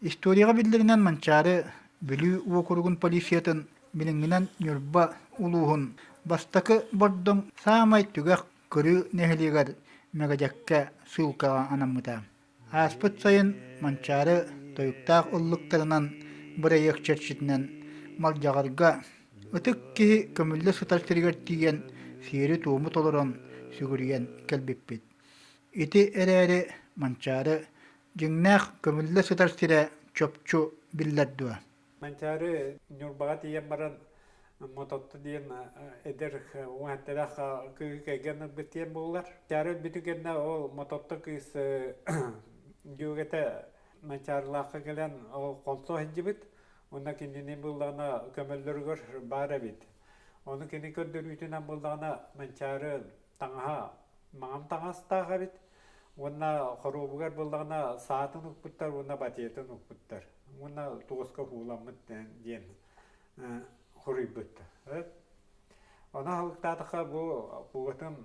Историяҕа биллэринэн Манчаары Бүлүү уокуругун полициятын билиҥҥинэн Ньурба улууһун бастакы Бордоҥ саамай түгэх кырыы нэһилиэгэр Мэгэдьэккэ сыылкаҕа анаммыта. Ааспыт сайын Манчаары тойуктаах ыллыктарынан бырайыак чэрчитинэн Малдьаҕарга ытык киһи көмүллэ сытар сиригэр тиийэн сиэри-туому толорон сүгүрүйэн кэлбиппит. Ити эрээри Манчаары дьиҥнээх көмүллэ сытар сирэ чопчу биллэр дуо? Манчаары Ньурбаҕа тиийэн баран Мототто диэн эдэр уһаттарах кыыһы кэргэн ылбыт диэн буолар. Манчаары өлбүтүн кэннэ ол Мототто кыыс дьүөгэтэ Манчаарылаахха кэлэн ол холсо сылдьыбыт. Уонна кинини буллаҕына көмөллөрүгэр баар эбит. Ону кини көрдөрүүтүнэн буллаҕына Манчаары таҥаһа маҥан таҥастаах эбит уонна хоруобугар буоллаҕына саатын укпуттар уонна батиетын укпуттар уонна туоска ууламмыт диэн хоруйбут. Ону аһылыктаатахха бу кугатын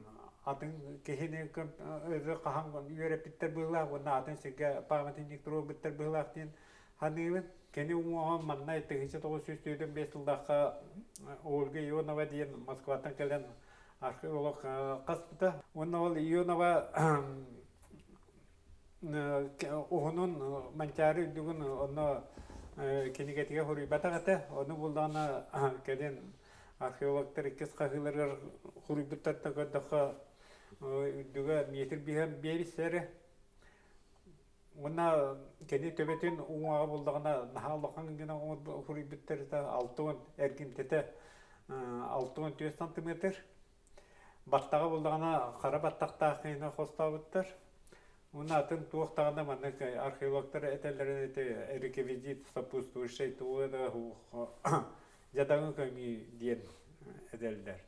атын киһини өрө хаһан үөрэппиттэр быһыылаах уонна атын сиргэ памятник туруорбуттар быһыылаах диэн саныыбын. Кини уҥуоҕун манна 1945 сыллаахха Ольга Ионова диэн Москваттан кэлэн археолог хаспыта. Уонна ол Ионова уһунун Манчаары үрдүгүн онно кинигэтигэр суруйбатах этэ. Ону буллаҕына кэлин археологтар иккис хаһыыларыгар суруйбуттартан көрдөххө үрдүгэ метр биһэн биэрис эрэ. Уонна кини төбөтүн уҥуоҕа буллаҕына наһаа улахан гына суруйбуттар этэ 60 эргимтэтэ 64 сантиметр. Баттаҕа буллаҕына хара баттахтаах киһини хостообуттар. Уонна атын туох даҕаны маннык археологтар этэллэрин ити реквизит сопутствующий тугу да дьадаҥы көмүү диэн этэллэр.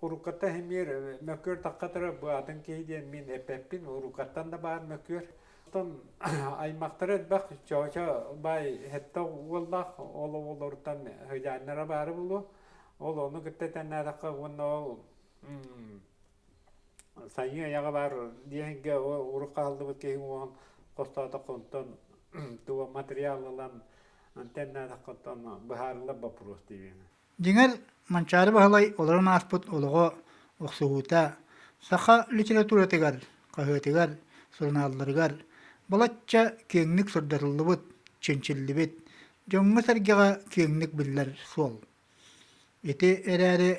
Уруккаттан эмиэ мөккүөр таххатара бу атын киһи диэн мин эппэппин, уруккаттан да баар мөккүөр. Оттон аймахтара элбэх, Чоочо баай сэттэ уоллаах, ол оҕолоруттан сыдьааннара баара буолуо. Ол ону кытта тэннээтэххэ уонна ол сайыы айаҕа баар диэһингэ урукка аһыллыбыт киһи уоһун хостоотоххо онтон туга материал ылан тэннээтэххэ оттон быһаарыллар боппуруос диибин. Дьиҥэр, Манчаары Баһылай олорон ааспыт олоҕо, охсуһуута саха литературатыгар, хаһыатыгар, сурунаалларыгар балачча киэҥник сырдатыллыбыт, чинчиллибит, дьоҥҥо-сэргэҕэ киэҥник биллэр суол. Ити эрээри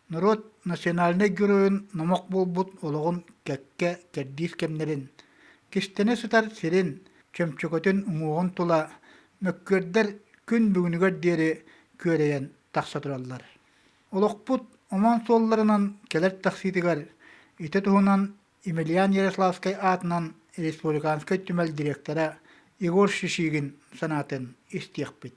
норуот национальнай геройун номох буолбут олоҕун кэккэ кэрдиис кэмнэрин, кистэнэ сытар сирин, чөмчөкөтүн уҥуоҕун тула мөккүөрдэр күн бүгүнүгэр диэри күөрэйэн тахса тураллар. Олохпут омоон суолларынан кэлэр тахсыытыгар ити туһунан Емельян Ярославскай аатынан республиканскай түмэл директора Егор Шишигин санаатын истиэхпит.